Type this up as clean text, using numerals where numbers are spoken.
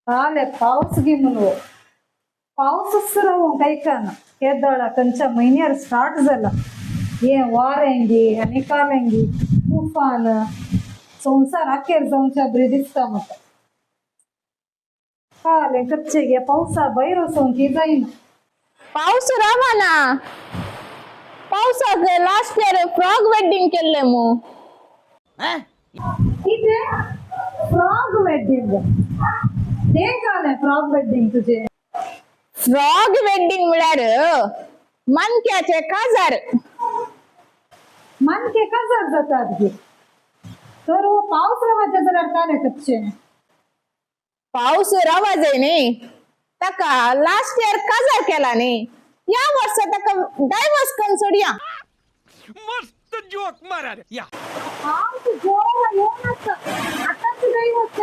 काले पावस गी म्हणून पावसच रावूंक आयकना. केदळा खंयच्या म्हयन्यार स्टार्ट जाला हे वारेंगी आनी कालेंगी तुफान, संवसार अखेर जावच्या बरी दिसता म्हाका. कालें करचें गे, पावसा भायर वचोंक जायना. पावस रावना. पावसाक लास्ट इयर फ्रॉग वेड्डिंग केल्ले मू. कितें फ्रॉग वेड्डिंग? तें कालें फ्रॉग वेड्डिंग तुजें? फ्रॉग वेड्डिंग म्हळ्यार मानक्याचे काजार. मानके काजार जातात गे, तर हो पावस रावाचे जाल्यार कालें करचें? पावस रावा जाय न्ही, ताका लास्ट इयर काजार केला न्ही, ह्या वर्सा ताका डायवर्स करून सोडया. मस्त जोक मारा रे या. पावस जोरा येवन आसा, आतांच दैवत.